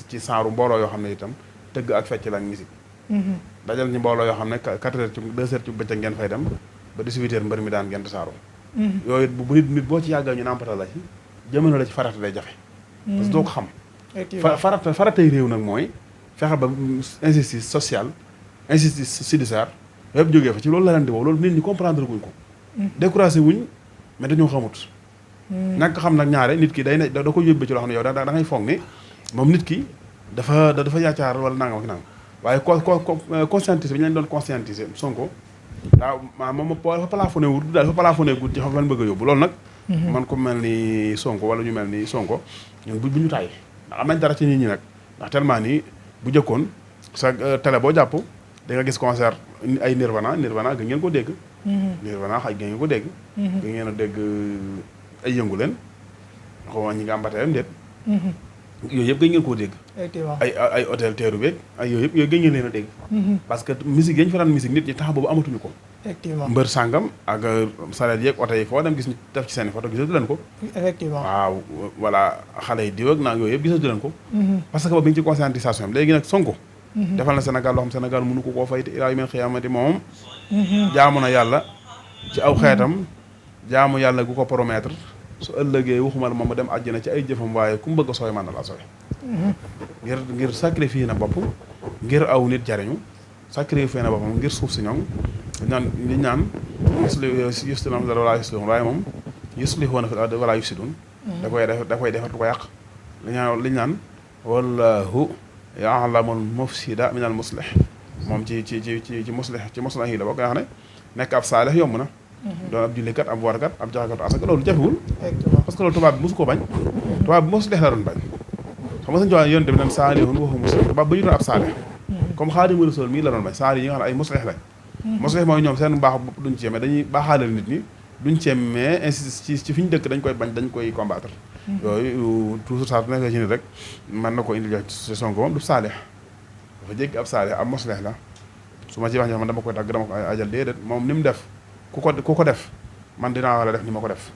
ci saaru mbooloo yoo xam ne itam tëgg ak fecc la ak musique. dajal ñu mbooloo yoo xam ne 4 heures ci 2 heures ci bëccëg ngeen fay dem ba 18 heures mbër mi daan ngeen tasaaroo. yooyu bu nit boo ci yàggal ñu nàmpatal la ci jëmale la ci farata day jafe. parce que doo ko xam. faratay réew nag mooy fexe ba injustice sociale injustice judiciaire yëpp jógee fa ci loolu la leen di woo loolu nit ñi comprendre guñ ko. découragé wuñ mais dañoo xamut. ñàkk xam nag ñaare nit ki day ne da ko yóbbee ci loo xam ne yow da ngay foog ne moom nit ki dafa yaacaar wala nangam ak nangam waaye conscientiser bi ñu leen doon conscientiser Sonko daa moom dafa plafonné wut daal dafa plafonné gud ci xam fan bëgg a yóbbu loolu nag. man ko mel ni Sonko wala ñu mel ni Sonko ñun bu ñu tàyyi ndax am nañ dara ci nit ñi nag ndax tellement nii bu jëkkoon sa télé boo jàpp da nga gis concert ay Nirvana ga ngeen ko dégg. Nirvana xaj ga ngeen ko dégg. ga ngeen a dégg ay yëngu leen xaw ma ñi nga am bataayam déet. yooyu yëpp ga ngeen koo dégg. ay hôtel teeru beeg ay yooyu yëpp yooyu ga ngeen leen a dégg. parce que musique yañ fa daan musique nit ñi tax boobu amatuñu ko. effectivement mbër sàngam ak sareet yeeg oto yi foo dem gis ñu def ci seen photo gisatu leen ko. effectivement waaw voilà xale yi diw ak naa yooyu yëpp gisatu leen ko. parce que boobu bi ñu ci conscientisation bi léegi nag Sonko. defal na Sénégal loo xam Sénégal mënu ko koo fay te ilaa yu mel xiyaamati moom. jaamu na yàlla ci aw xeetam jaamu yàlla gu ko promettre su ëllëgee waxuma la moom mu dem àjjana ci ay jëfam waaye ku mu bëgg a sooy mën na laa sooy. ngir sacrifier na bopp ngir aw nit jariñu sacrifier na boppam ngir suuf si ñoom. liñ naan yuslihuna fil ardi wala yuslihun waaye moom yuslihuna fil ardi wala yufsidun da koy defar du ko yàq liñ naan wallahu ya'lamul mufsida minal muslih moom ci muslih yi la boo koy wax ne nekk ab saalih yomb na doon ab jullikat ab warkat ab jaxakat asaka loolu jafewul parce que loolu tubaab bi mosu ko bañ tubaab bi muslih la doon bañ xam nga sañ jowa yonte bi nan saalihun waxu muslih tubaab ba ñu doon ab saalih comme Xaadimu Rasuul mii la doon bañ saalih yi nga xam ne ay muslih lañ muslih mooy ñoom seen baax bopp duñ ci yeme dañuy baaxaalal nit ñi duñ ci yeme insiste ci fi ñu dëkk dañ koy bañ dañ koy combattre yooyu toujours saa su nekkee ci nit rek mën na ko indi ci Sonko moom du saalih dafa jéggi ab saalih ab muslih la su ma ci wax man dama koy tàgg dama ko ajal déedéet moom ni mu def ku ko def man dinaa war a def ni ma ko def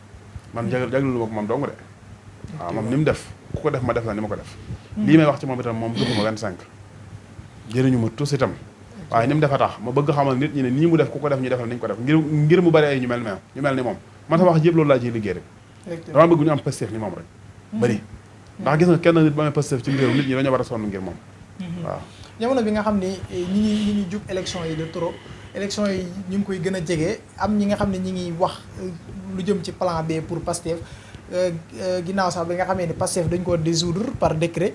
man jaglu ma ko moom dong de waaw moom ni mu def ku ko def ma def la ni ma ko def lii may wax ci moom itam moom duguma 25 jëriñu ma tous itam waaye ni mu defa tax ma bëgg xamal nit ñi ne nii mu def ku ko def ñu defal ni ñu ko def ngir mu bari ay ñu mel ni moom man sama wax yëpp loolu laa ciy liggéey rek dama bëgg ñu am Pastef ni moom rek bëri ndax gis nga kenn nit ba amee Pastef ci réew nit ñi dañoo war a sonn ngir moom waaw jamono bi nga xam ni ñi ngi jub élection yi de trop élection yi ñu ngi koy gën a jege am ñi nga xam ne ñi ngi wax lu jëm ci plan B pour Pastef ginnaaw sax bi nga xamee ni Pastef dañ ko dissoudre par décret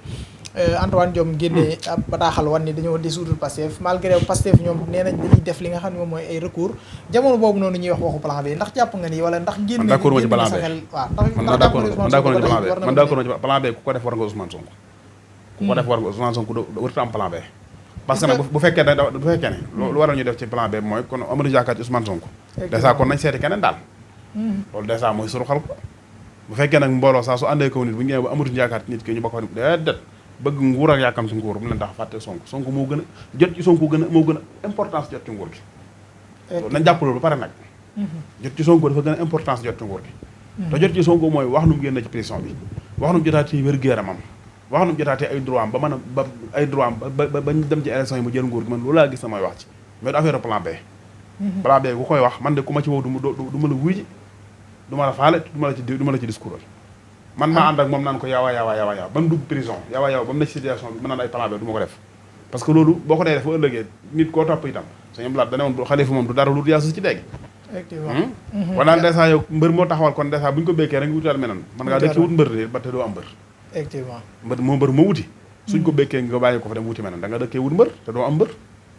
Antoine Diome génnee ab bataaxal wan ni dañoo dissoudre Pastef malgré Pastef ñoom nee nañ dañuy def li nga xam ne moom mooy ay recours jamono boobu noonu ñuy wax waxu plan B ndax jàpp nga ni wala ndax génn d'accord ma ci plan sa B xel waaw ndax man d'accord ma ci plan B ku ko def war nga Ousmane Sonko ku ko def war nga Ousmane Sonko warut am plan B parce que nag bu fekkee ne lu waral ñu def ci plan B mooy kon amuñu yaakaar ci Ousmane Sonko dèjà kon nañ seeti keneen daal loolu dèjà mooy suru xal ko bu fekkee nag mbooloo saa su àndee kaw nit bu ñu ñëwee ba amatuñu yaakaar ci nit ki ñu bokk déedéet bëgg nguur ak yaakam ci nguur bu leen tax fàtte Sonko moo gën a jot ci Sonko moo gën a importance jot ci nguur gi loolu nañ jàpp loolu ba pare nag jot ci Sonko dafa gën a importance jot ci nguur gi te jot ci Sonko mooy wax nu mu génn ci prison bi wax nu mu jotaatee wér-gu-yaramam wax nu mu jotaatee ay droit am ba mën a ba ay droit am ba bañ dem ci élection yi mu jël nguur gi man loolu laa gis na mooy wax ci mais du affaire plan B plan B ku koy wax man de ku ma ci wow du ma la wuy ji du ma la faale du ma la ci discours man maa ànd ak moom naan ko yaawaa ba mu dugg prison yaawaa ba mu nekk situation bi mën naan ay plan B du ma ko def parce que loolu boo ko dee def ba ëllëgee nit koo topp itam suñu blaat dane woon Xalifa moom du dara lu yaasu ci dégg effectivement kon naan dèjà yow mbër moo taxawal kon dèjà bu ñu ko béykee rek nga wutaal meneen man ngaa dëkk wut mbër de ba te doo am mbër effectivement mbër moo wuti suñ ko béykee nga bàyyi ko fa dem wuti meneen da nga dëkkee wut mbër te doo am mbër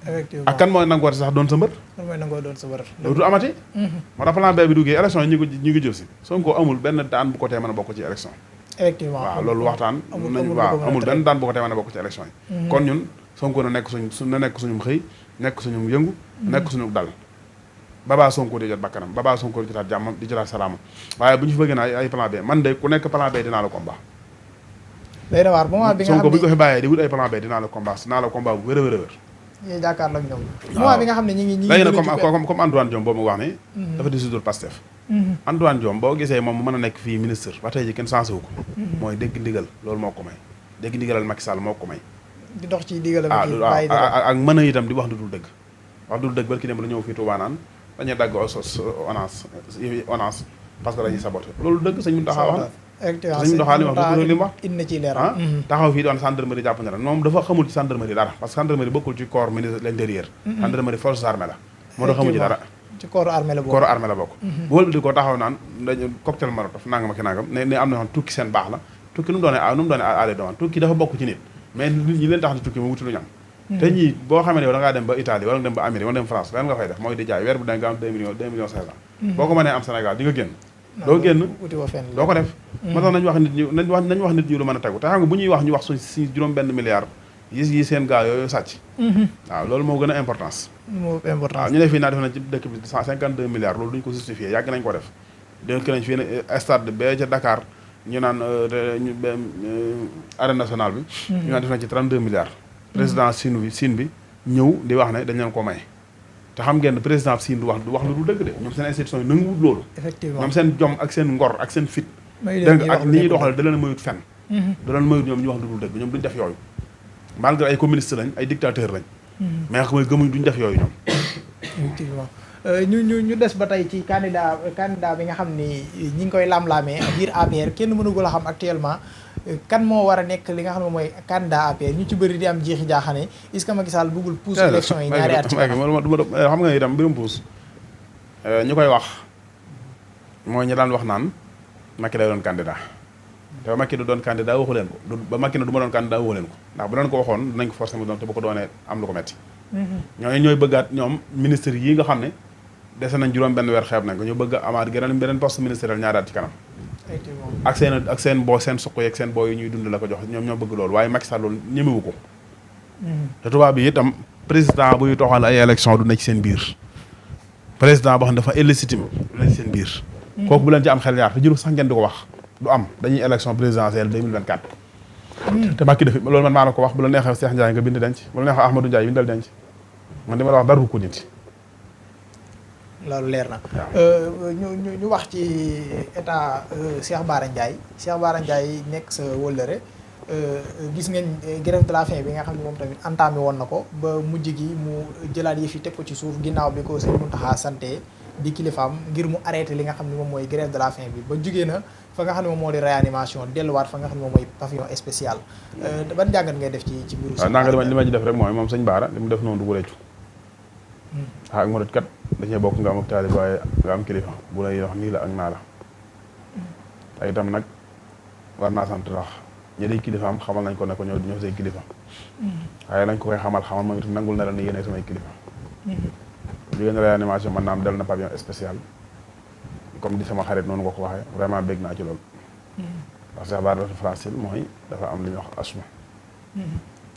effectivement ak kan mooy nangooti sax doon sa mbër lan mooy nangoo doon sa mbër loolu du amati moo tax plan B bi duggee élection yi ñu ngi jël si Sonko amul benn daan bu ko tee mën a bokk ci élection effectivement waaw loolu waxtaan nañ waaw amul benn daan bu ko tee mën a bokk ci élection yi kon ñun Sonko na nekk suñu xëy nekk suñu yëngu nekk suñu dal babaa Sonko di jot bakkanam babaa Sonko di jotaat jàmmam di jotaat salaamam waaye bu ñu fi bëggee naa ay plan B man de ku nekk plan B dinaa la combat day na waar moment bi nga xam Sonko bu ñu ko fi bàyyee di wut ay plan B dinaa la combat bu wér a wér a wér ñuy jàkkaarloo ak ñoom moment bi nga xam ne ñi ngi léegi nag comme Antoine Diome boobu mu wax ni dafa dissoudre Pastef Antoine Diome boo gisee moom mu mën a nekk fii ministre ba tey ji kenn sensé wu ko mooy dégg ndigal loolu moo ko may dégg ndigalal Macky Sall moo ko may di dox ci digalam ak mën a itam di wax lu dul dëgg wax dul dëgg barki dem la ñëw fii Touba naan dañuy dagg ONAS parce que dañuy saboté loolu dëgg sëñ Mountakha wax na sëñ Mountakha li mu wax indi ci leer taxaw fii doon gendarmerie jàpp na la moom dafa xamul ci gendarmerie dara parce que gendarmerie bokkul ci corps ministre de l'intérieur gendarmerie forces armées la moo tax xamul ci dara ci corps armée la bokk bu wël bi di ko taxaw naan dañu cocktail molotov nangam ak nangam ne am na xam tukki seen baax la tukki nu mu doone aale doon tukki dafa bokk ci nit mais nit ñi leen tax di tukki mu wuti lu ñam te ñii boo xamee ne yow da ngaa dem ba Italie wala nga dem ba Amérique wala dem France lan nga fay def mooy di jaay weer bu da nga am 2 millions 500 boo ko mënee am Sénégal di nga génn doo génn doo ko def moo tax nañ wax nit ñi lu mën a tegu te xam nga bu ñuy wax ñu wax suñ juróom benn milliard yi seen gaa yooyu sàcc waaw loolu moo gën a importance waaw ñu ne fii naa def nañ ci dëkk bi 152 milliards loolu duñ ko justifié yàgg nañ ko def dénk nañ fii ne stade ba ca Dakar ñu naan arène nationale bi ñu naan def nañ ci 32 milliards président Sine bi ñëw di wax ne dañ leen ko may te xam ngeen président Sine du wax lu dul dëgg de ñoom seen institution yi nanguwut loolu effectivement ñoom seen jom ak seen ngor ak seen fit dégg ak ni ñuy doxale da leen mayut fenn da leen mayut ñoom ñu wax lu dul dëgg ñoom duñ def yooyu malgré ay communiste lañ ay dictateur lañ mais mooy gëmuñ duñ def yooyu ñoom effectivement ñu des ba tey ci candidat bi nga xam ni ñi ngi koy lam-laamee biir APR kenn mënugul a xam actuellement kan moo war a nekk li nga xam ne mooy candidat APR ñu ci bëri di am jeexi jaaxane est-ce que Macky Sall bëggul pousse élection yi ñaari at ci xam nga itam mbirum pousse ñu koy wax mooy ñu daan wax naan Macky day doon candidat te Macky du doon candidat waxu leen ko ba Macky ne du ma doon candidat waxu leen ko ndax bu doon ko waxoon dinañ ko forcé mu doon te bu ko doonee am lu ko metti ñooy bëggaat ñoom ministre yi nga xam ne dese nañ juróom benn weer xeeb nañ ko ñu bëgg a amaat beneen poste ministériel ñaari at ci kanam ak seen suq yeeg seen boo yi ñuy dund la ko jox ñoom ñoo bëgg loolu waaye Macky Sall loolu ñemewu ko te tubaab bi itam président buy toxal ay élection du nekk ci seen biir président boo xam ne dafa illégitime du nekk ci seen biir kooku bu leen ci am xel yaar te jëru sax ngeen di ko wax du am dañuy élection présidentielle 2024 te Macky def loolu man maa la ko wax bu la neexee Cheikh Ndiaye nga bind denc bu la neexee Ahmadou Ndiaye bindal denc man di ma la wax dara ko nit loolu leer na ñu wax ci état Cheikh Bara Ndiaye nekk sa wëllëre gis ngeen grève de la faim bi nga xam ne moom tamit entamé woon na ko ba mujj gi mu jëlaat yi fi teg ko ci suuf ginnaaw bi ko Sëñ Mountakha santé di kilifaam ngir mu arrêté li nga xam ne moom mooy grève de la faim bi ba jugee na fa nga xam ne moom moo di réanimation delluwaat fa nga xam ne moom mooy pavillon spécial ban jàngat ngay def ci biiru waaw naa nga li ma ci def rek mooy moom Sëñ Bara li mu def noonu du ko réccu ak murit kat dañuy bokk nga am ak taalib waaye nga am kilifa bu lay wax nii la ak naa la te itam nag war naa sant ndax ñi day kilifaam xamal nañ ko ne ko ñoo say kilifa waaye lañ ko koy xamal moom itam nangul na la ni yéene samay kilifa jógee na réanimation man naam del na pavillon spécial comme di sama xarit noonu nga ko waxee vraiment bég naa ci loolu parce que Bara Franchil mooy dafa am lu ñuy wax asma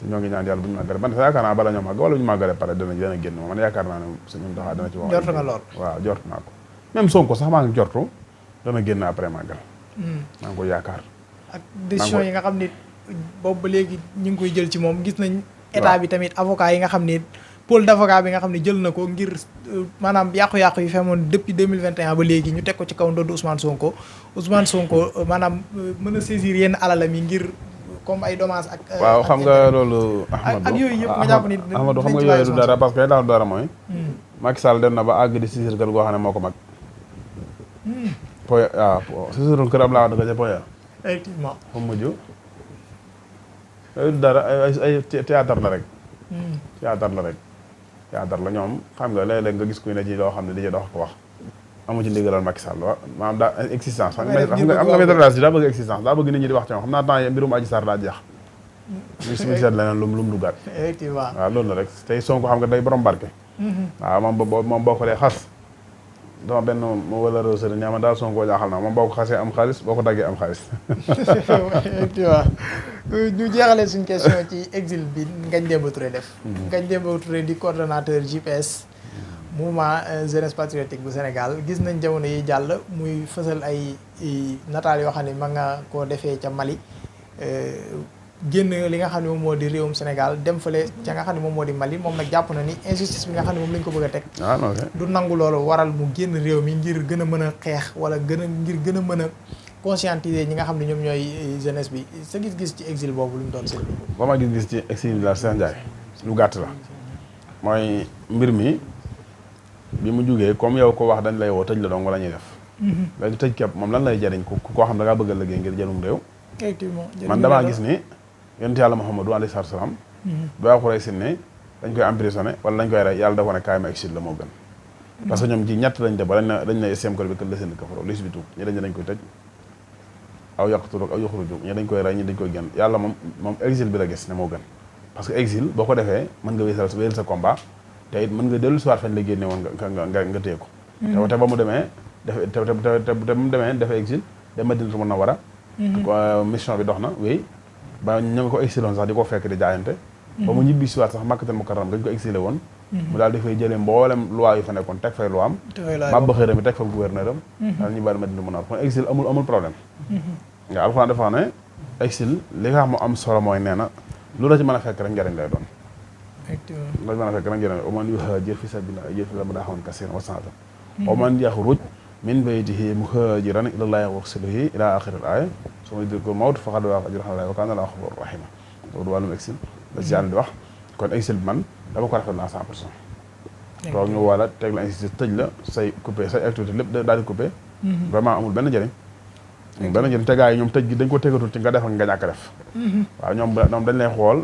ñoo ngi ñaan yàlla bu ñu màggale man yaakaar naa bala ñoo màgg wala ñu màggale pare dana génn moom man yaakaar naa ne suñu doxaa dana ci wax jort nga lool waaw jort naa ko même Sonko sax maa ngi jortu dana génn après màggal maa ngi koy yaakaar ak décision yi nga xam ni boobu ba léegi ñu ngi koy jël ci moom gis nañ état bi tamit avocat yi nga xam ni pôle d'avocat bi nga xam ne jël na ko ngir maanaam yàqu-yàqu yi femoon depuis 2021 ba léegi ñu teg ko ci kaw ndoddu Ousmane Sonko maanaam mën a saisir yenn alalam yi ngir comme ay dommages ak waaw xam nga loolu ak yooyu yëpp nga jàpp ni Ahmadou xam nga yooyu du dara parce que daal dara mooy Macky Sall dem na ba àgg di saisir kër goo xam ne moo ko mag poye waaw saisirul kër am laa wax dëgg ca poye effectivement fa mujj yooyu du dara ay théâtre la rek théâtre la rek théâtre la ñoom xam nga léeg-léeg nga gis kuy ne ci loo xam ne di ci dox ko wax amu ci ndigalal Macky Sall wa maanaam daa existence xam nga méthodologie daa bëgg existence daa bëgg nit ñi di wax ci moom xam naa temps yi mbirum Adji Sarr daa jeex ñu suñu seet leneen lu mu duggaat effectivement waaw loolu la rek tey Sonko xam nga day borom barke waaw moom boo ko dee xas dama benn moo wala roseri ñaama daal Sonko jaaxal na moom boo ko xasee am xaalis boo ko daggee am xaalis effectivement ñu jeexalee suñu question ci exil bi Ngagne Demba Touré def Ngagne Demba Touré di coordonnateur JPS mouvement jeunesse patriotique bu Sénégal gis nañ jamono yi jàll muy fësal ay nataal yoo xam ne ma nga koo defee ca Mali génn li nga xam ne moom moo di réewum Sénégal dem fële ca nga xam ne moom moo di Mali moom nag jàpp na ni injustice bi nga xam ne moom lañ ko bëgg a teg du nangu loolu waral mu génn réew mi ngir gën a mën a xeex wala ngir gën a mën a conscientiser ñi nga xam ne ñoom ñooy jeunesse bi sa gis-gis ci exil boobu lu mu doon seen ba ma gis-gis ci exil la Cheikh Ndiaye lu gàtt la mooy mbir mi bi mu jógee comme yow ko wax dañ lay woo tëj la dong wala ñuy def léegi tëj képp moom lan lay jariñ koo xam da ngaa bëgg a liggéey ngir jëlum réew effectivement man damaa gis ni yonent yàlla Muhammadu alayhi salaam doo xuree sin ne dañ koy emprisonné wala dañ koy rey yàlla dafa ne kaay ma exil la moo gën parce que ñoom ci ñett lañ def ba dañ ne semkol bi kër la seen kafaro lis bi tuub ñi dañ koy tëj aw yaqtulu aw yuxruju ñi dañ koy rey ñi dañ koy génn yàlla moom exil bi la gis ne moo gën parce que exil boo ko defee mën nga wéyal sa combat te it mën nga dellu soir fañ la génne woon nga téye ko te ba mu demee te mu demee dafa exil dem Madinatu Munawwara mission bi dox na wéy ba ñu ngi ko exilé woon sax di ko fekk di jaayante ba mu ñibbi si waat sax Makkatal Mukarram dañ ko exilé woon mu daal di fay jëlee mboolem loi yu fa nekkoon teg fay loi am mabba xëram mi teg fa gouverneur am daal ñu bàyyi Madinatu Munawwara kon exil amul problème nga Alxuraan dafa ne exil li nga xam mu am solo mooy nee na lu la ci mën a fekk rek njariñ lay doon lu la ci mën a fekk rek njariñ wa man yuhaajir fi sabilillahi yajid lahu ajran kasiiran wa sa'atan wa man yaxruj min baytihi muhaajiran ilallaahi wa rasuulihi ila aaxiril aaya summa yudrikul mawt faqad waaqa ajrahu alallaahi wa kaana Allaahu gafuuran rahiima loolu wàllum exil la ci yàlla di wax kon exil bi man dama ko rafetlu à 100%. toog ñu wala teg la insisté tëj la say coupé say activité lépp daal di coupé. vraiment amul benn njëriñ. amul benn njëriñ te gars yi ñoom tëj gi dañ ko tegatul ci nga def ak nga ñàkk a def. waaw ñoom dañ lay xool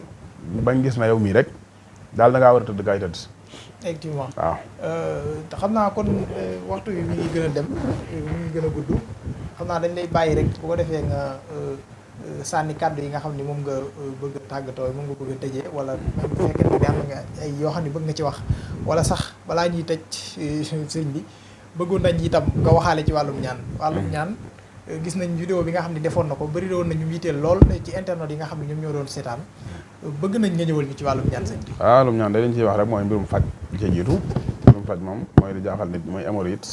bañ gis na yow mii rek daal da ngaa war a tëdd gars yi tëdd. effectivement waaw. te xam naa kon waxtu bi mi ngi gën a dem mi ngi gën a gudd xam naa dañ lay bàyyi rek bu ko defee nga sànni kàddu yi nga xam ni moom nga bëgg a tàggatoo moom nga bëgg a tëjee wala même bu fekkee ne am nga ay yoo xam ne bëgg nga ci wax wala sax balaa ñuy tëj sëñ bi bëggoon nañ itam nga waxaale ci wàllum ñaan. wàllum ñaan gis nañ vidéo bi nga xam ne defoon na ko bëri woon nañu yitteel lool ci internet yi nga xam ne ñoom ñoo doon seetaan bëgg nañ nga ñëwal ñu ci wàllum ñaan sëñ bi. wàllum ñaan dañ ciy wax rek mooy mbirum faj bi ca jiitu mbirum faj moom mooy li jaaxal nit mooy hémorroïde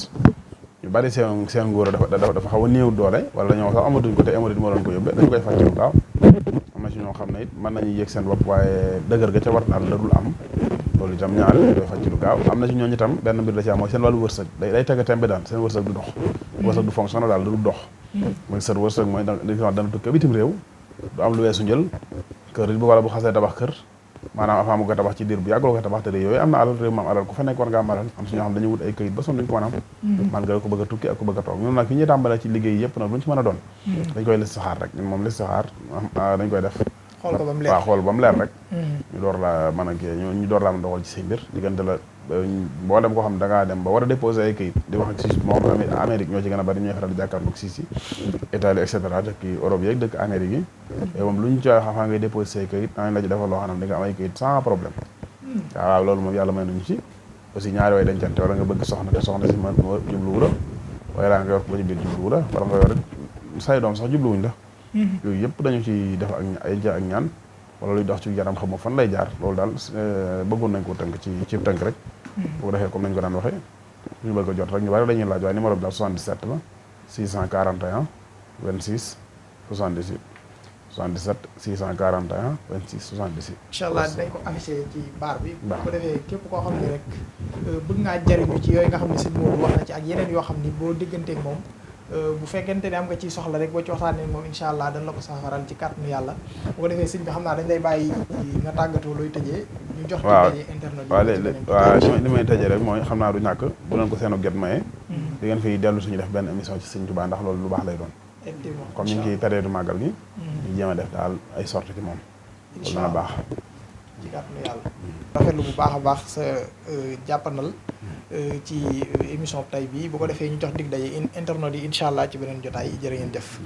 ñu bari seen ngóor dafa xaw a néew doole wala dañoo sax amatuñ ko te hémorroïde moo doon ko yóbbee dañu koy faj ci lu gaaw am na ci ñoo xam ne it mën nañu yëg seen bopp waaye dëgër ga ca war daal la dul am loolu itam ñaar dañ koy faj ci lu gaaw am na ci ñooñu itam benn mbir da ci am mooy seen wàllu wërsëg day teg tembe daal seen wërsëg du dox wërsëg du fonctionné daal da du dox mooy seen wërsëg mooy dana tukki bitim réew du am lu weesu njël kër bu wala bu xasee tabax kër maanaam avant mu koy tabax ci diir bu yàgg la koy tabax te yooyu am na alal réew ma am alal ku fa nekk war nga am alal am si ñoo xam dañuy wut ay këyit ba son duñ ko mën a am man nga ko bëgg a tukki ak ko bëgg a toog ñun nag fi ñuy tàmbalee ci liggéey yëpp nag lu ñu ci mën a doon dañ koy listixaar rek ñun moom listixaar dañ koy def xool ko ba mu leer waaw xool ba mu leer rek ñu door laa mën a kii ñu door laa mën a doxal ci say mbir diggante la mboolem koo xam ne da ngaa dem ba war a déposer ay kayit di wax ak siis moom Amérique ñoo ci gën a bari ñooy faral di jàkkaarloog siis yi Italie et cetera dëkk Europe yeeg dëkk Amérique yi et moom lu ñu cooy xam ngay déposer say kayit danañ la ci defal loo xam ne di nga am ay kayit sans problème waaw loolu moom yàlla may nañu ci aussi ñaari way dencante wala nga bëgg soxna te soxna si man jublu wura waaye laa nga yor ko ba ci biir jublu wura wala nga yor rek say doom sax jubluwuñ la yooyu yëpp dañu ci def ak ñaan wala luy dox ci yaram xam fan lay jaar loolu daal bëggoon nañ ko tënk ci tënk rek bu ko defee comme nañ ko daan waxee ñu bëgg a jot rek ñu bari dañuy laaj waaye numéro bi daal 77 la 641 26 78 77 641 26 78 incha allah dañ ko affiché ci baar bi bu ko defee képp koo xam ne rek bëgg ngaa jariñu ci yooyu nga xam ne sëñ Modou wax na ci ak yeneen yoo xam ni boo digganteeg moom bu fekkente ne am nga ciy soxla rek boo ci waxtaanee moom incha allah dañ la ko saafaral ci kàttanu yàlla bu ko defee sëñ bi xam naa dañ lay bàyyi nga tàggatoo looy tëjee ñu jox ci internet waaw li may tëjee rek mooy xam naa du ñàkk bu leen ko seenu get maye di ngeen fiy dellu suñu def benn émission ci sëñ Touba ndax loolu lu baax lay doon comme ñu ngi ciy période màggal gi ñu jéem a def daal ay sorte ci moom loolu dana baax ci kàttanu yàlla rafetlu bu baax a baax sa jàppandal ci émission tay bi bu ko defee ñu jox dig daje internet yi incha allah ci beneen jotaay jërë ngeen jëf